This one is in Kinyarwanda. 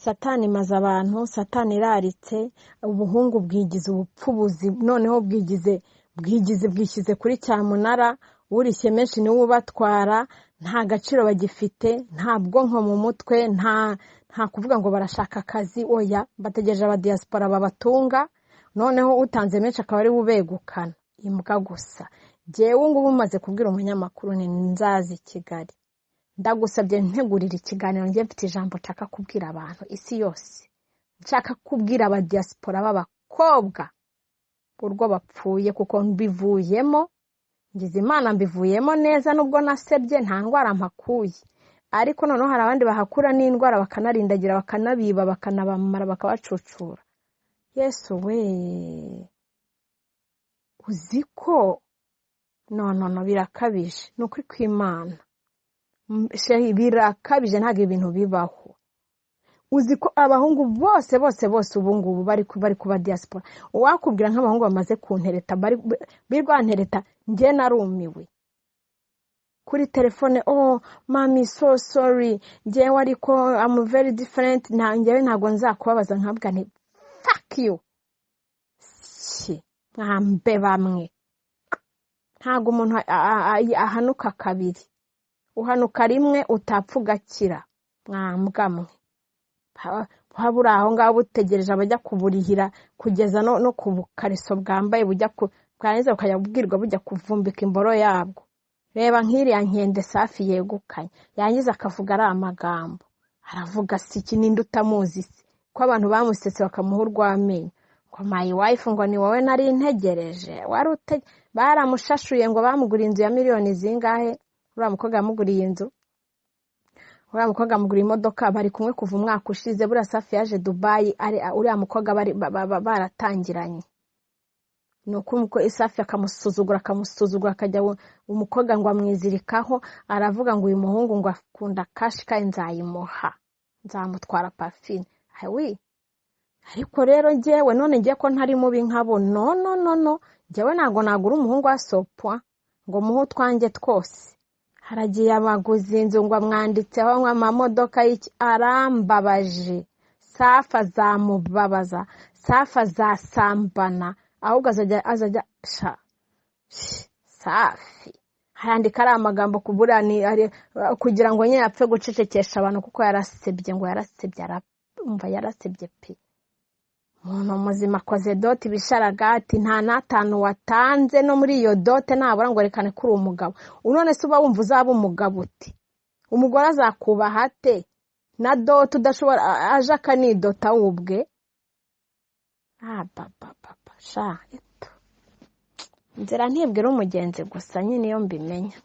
Satani imaze abantu, Satani iraritse, ubuhungu bwigize ubupfubuzi, noneho bwigize bwishyize kuri cyamunara, urishye menshi niwe ubatwara, nta gaciro bagifite, nta bwonko mu mutwe, nta kuvuga ngo barashaka akazi, oya, bategereje abadiyasipora babatunga, noneho utanze menshi akaba ari we ubegukana. Imbwa gusa. Jyewe ngubu umaze kubwira umunyamakuru ni nzaza i Kigali, ndagusabye ntegurira ikiganiro, njye mfite ijambo nshaka kubwira abantu isi yose, nshaka kubwira abadiyasipora b'abakobwa urwo bapfuye, kuko mbivuyemo, ngize Imana mbivuyemo neza, nubwo nasebye nta ndwara mpakuye, ariko noneho hari abandi bahakura n'indwara, bakanarindagira, bakanabiba, bakanabamara, bakabacucura. Yesu we, uzi ko no no no, birakabije, ni ukuri kw'Imana chérie, birakabije, ntabwo ibintu bibaho. Uzi ko abahungu bose bose bose ubu ngubu bari kuba diaspora? Uwakubwira nk'abahungu bamaze kuntereta, bari birwantereta, njye narumiwe kuri telefone: "Oh mami, so sorry, njyewe ariko I'm very different, nta njyewe ntabwo nzakubabaza." Nkabwa nti: "Fuck you." Si mwambe bamwe, ntabwo umuntu ahanuka kabiri, uhanuka rimwe utapfa ugakira. Mwambwa mwe, waba uri aho ngaho butegereje abajya kuburihira kugeza no ku bukariso bwambaye bujya ku bwarangiza bukajya bubwirwa bujya kuvumbika imboro yabwo. Reba nk'iriya nkende Safi yegukanye, yangiza akavuga ari amagambo aravuga, si iki? Ninde utamuzi se ko abantu bamusetse bakamuha urw'amenyo ngo "My wife", ngo "Ni wowe nari ntegereje"? Wari baramushashuye ngo bamuguriye inzu ya miliyoni zingahe? Uriya mukobwa yamuguriye inzu, uriya mukobwa amuguriye imodoka, bari kumwe kuva umwaka ushize. Buriya Safi yaje Dubayi ari uriya mukobwa bari baratangiranye, ni uko Safi akamusuzugura, akamusuzugura, akajya umukobwa ngo amwizirikaho, aravuga ngo uyu muhungu ngo akunda cash kandi nzayimuha, nzamutwara Parfine wi. Ariko rero njyewe none ngiye ko ntari mubi nkabo, no no no no, njyewe ntabwo nagura umuhungu wa sopwa ngo muhe utwanjye twose. Haragiye abaguzi inzu ngo amwanditseho ngo amamodoka y'iki. Arambabaje Safi, azamubabaza Safi, azasambana ahubwo azajya sha Safi harandika ari amagambo kuburani kugira ngo nyine apfe gucecekesha abantu, kuko yarasebye, ngo yarasebye, arumva yarasebye pe. Umuntu muzima akoze dot ibisharagati, nta n'atanu watanze no muri iyo dot nabura ngo rekane ko uri umugabo. None se uba wumva uzaba umugabo uti umugore azakubaha ate na dot udashobora, aje akanidota we ubwe? Sha, inzira ntibwira umugenzi gusa nyine iyo mbimenya.